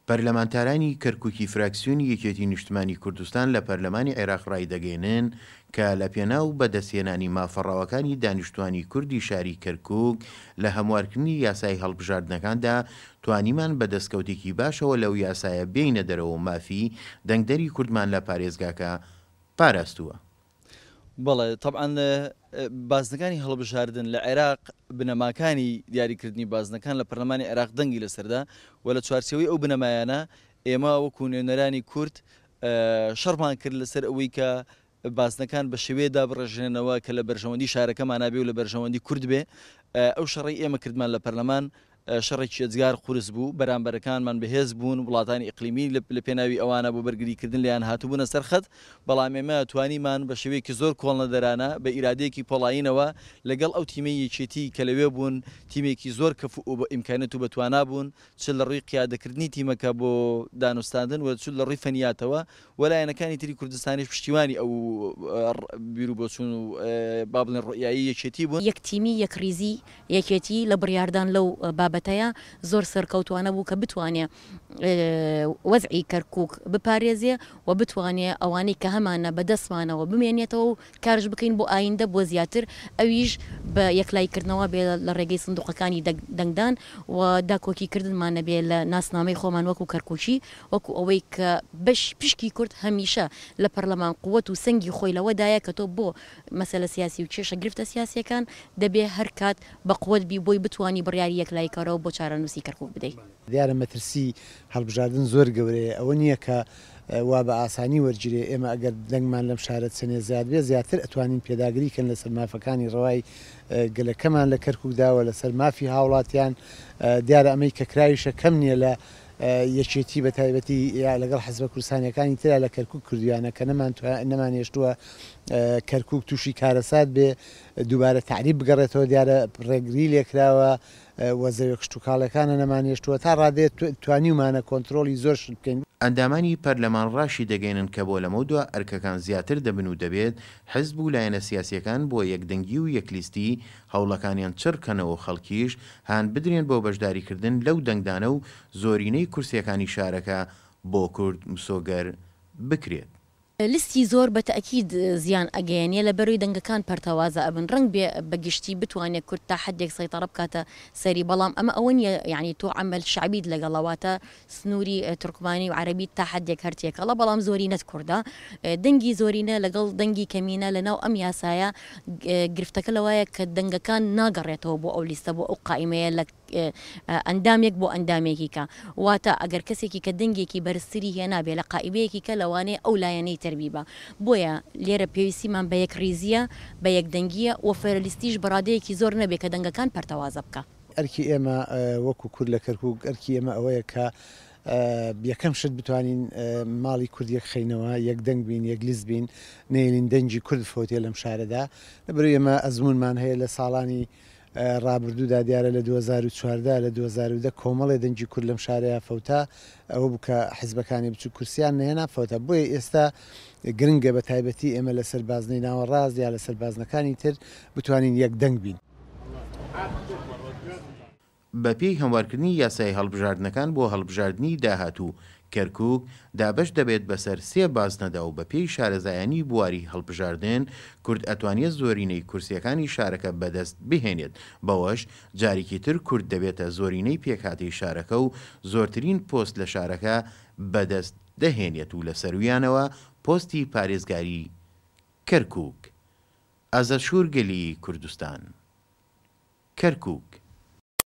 پەرلەمانتارانی کەرکوکی فراکسیۆنی یەکێتی نیشتمانی کوردستان لە پەرلەمانی عێراق ڕایدەگەیەنن کە لە پێناو بەدەستهێنانی مافە ڕەواکانی دانیشتوانی کوردی شاری کەرکوک لە هەموارکردنی یاسای هەڵبژاردنەکاندا توانیمان بە دەستکەوتێکی باشەوە لەو یاسایە بێینە دەرەوە و مافی دەنگدەری کوردمان لە پارێزگاکە پاراستووە. بەڵێ تەبعەن بازنەکانی هەڵبژاردن لە عێراق بنەماکانی دیاریکردنی بازنەکان لە پەرلەمانی عێراق دەنگی لەسەردا و لە چوارچێوەی ئەو بنەمایانە ئێمە وەکو نوێنەرانی کورد شەڕمان کرد لەسەر ئەوەی کە بازنەکان بە شێوەیە دابڕێژرێنەوە کە لە بەرژەوەندی شارەکەمانا بێ و لە بەرژەوەندی کورد بێ ئەو شەڕەی ئێمە کردمان لە پەرلەمان شەڕێکی ئێجگار قورس بوو، بەرامبەرەکانمان بەهێز بوون، وڵاتانی ئیقلیمی لە پێناوی ئەوانە بۆ بەرگریکردن لێیان هاتبوونە سەر خەت، بەڵام ئێمە توانیمان بە شێوەیەکی زۆر کۆڵنەدەرانە، بە ئیرادەیەکی پۆڵایینەوە لەگەڵ ئەو تیمەی یەکێتی کە لەوێ بوون، تیمێکی زۆر کەفوو و بە ئیمکانیەت و بە توانا بوون، چ لە ڕووی قیادەکردنی تیمەکە بۆ دانوستاندن و چ لە ڕووی فەنیاتەوە و لایەنەکانی تری کوردستانیش پشتیوانی ئەو بیروبۆچوون و با بڵێن ڕوئیایی یەکێتی بوون. یەک تیمی، یەکڕیزی یەکێتی لە بڕیاردان لەو بابەتەیا زۆر سەرکەوتوانە بوو کە بتوانێ وەزعی کەرکوک بپارێزێ و بتوانێ ئەوانەی کە هەمانە بە دەستمانەوە بمێنێتەوە و کارش بکەین بۆ ئایندە بۆ زیاتر ئەویش بە یەکلایی کردنەوە بێ لە ڕێگەی سندوقەکانی دەنگدان و داکۆکی کردنمان نەبێ لە ناسنامەی خۆمان وەکو کەرکوکی وەکو ئەوەی کە بەش پشکی کورد هەمیشە لە پەرلەمان قوت و سەنگی خۆی لەوەدایە کە تۆ بۆ مەسەلە سیاسی و کێشە گرفتە سیاسیەکان دەبێ هەر کات بە قوت بی بۆی بتوانی بڕیاری یەکلاییکەرەوە بۆ چارەنووسی کەرکوک بدەی. دیارە مەترسی هەڵبژاردن زۆر گەورەیە، ئەوە نییە کە وا بە ئاسانی وەرگیرێ، ئێمە ئەگەر دەنگمان لەم شارە چەنێ زیاد بێ زیاتر ئەتوانین پێداگری کەن لەسەر مافەکانی ڕەوای گەلەکەمان لە کەرکوکدا و لەسەر مافی هاوڵاتیان، دیارە ئەمەی کە کراویشە کەم نییە لە یەکێتی بە تایبەتی یا لەگەڵ حزبە کوردستانیەکانی ترا لە کەرکوک کردویانە کە نەمانهێشتووە کەرکوک تووشی کارەسات بێ دووبارە تەعریب بگەڕێتەوە دیارە ڕێگری لێکراوە و زەویە کشتوکاڵیەکانە نەمانهێشتووە تا ڕادەیە توانیومانە کۆنترۆڵی زۆر شت بکەین. ئەندامانی پەرلەمان ڕاشیدەگەینن کە بۆ لەمەودوا ئەرکەکان زیاتر دەبن و دەبێت حزب و لایەنە سیاسیەکان بۆ یەکدەنگی و یەکلیستی هەوڵەکانیان چڕ کەنەوە و خەڵکیش هان بدرێن بۆ بەشداریکردن لەو دەنگدانە و زۆرینەی کورسیەکانی شارەکە بۆ کورد مسۆگەر بکرێت. لیستی زۆر بە تەئکید زیان ئەگەیەنێ لەبەرەی دەنگەکان پەرتەوازە ئەبن ڕەنگ بێ بە گشتی بتوانێ کورد تا حەدێک سەیتەڕە بکاتە سەری بەڵام ئەمە ئەوە نیە یانی تۆ عەمەل شەعبیت لەگەڵە واتە سنووری تورکمانی و عەرەبیت تا حەدێک هەر تێکەڵە بەڵام زۆرینەت کوردە دەنگی زۆرینە لەگەڵ دەنگی کەمینە لەناو ئەم یاسایە گرفتەکە لەوایە کە دەنگەکان ناگەڕێتەوە بۆ ئەو لیستە بۆ ئەو قائیمەیە لە ئەندامێک بۆ ئەندامێکی کە واتە ئەگەر کەسێکی کە دەنگێکی بەرزتری هێنابێ لە قائیمەیەکی کە لەوانەیە ئەو لایەنەی تر بیبا بۆیە لێرە پێویستیمان بە یەکڕیزییە بە یەکدەنگییە و فێرەلیستیش بە ڕادەیەکی زۆر نەبێ کە دەنگەکان پەرتەوازە بکا. ئەرکی ئێمە وەکو کورد لە کەرکوک ئەرکی ئێمە ئەوەیە کە یەکەم شت بتوانین ماڵی کورد یەک خەینەوە، یەک دەنگ بین، یەک لیست بین، نەیەلین دەنگی کورد بفەوتێ لەم شارەدا. لەبەرئەوەی ئێمە ئەزموونمان هەیە لە ساڵانی ڕابردوودا دیارە لە 2014 لە 2010 کۆمەڵێ دەنگی کورد لەم شارەیا فەوتا، ئەوە بوو کە حزبەکانی بچووک کورسیان نەهێنا فەوتا. بۆیە ئێستا گرنگە بە تایبەتی ئێمە لەسەر بازنەی ناوەڕاست یا لەسەر بازنەکانی تر بتوانین یەک دەنگ بین. بەپێی هەموارکردنی یاسای هەڵبژاردنەکان بۆ هەڵبژاردنی داهاتوو، کەرکوک دابەش دەبێت بەسەر سێ بازنەدا و بەپێی شارەزایانی بواری هەڵبژاردن، کورد ئەتوانێت زۆرینەی کورسیەکانی شارەکە بەدەست بهێنێت، بەوەش جارێکی تر کورد دەبێتە زۆرینەی پێکهاتەی شارەکە و زۆرترین پۆست لە شارەکە بەدەست دەهێنێت و لەسەرویانەوە پۆستی پارێزگاری کەرکوک. ئازاد شوور گەلی کوردستان. کەرکوک.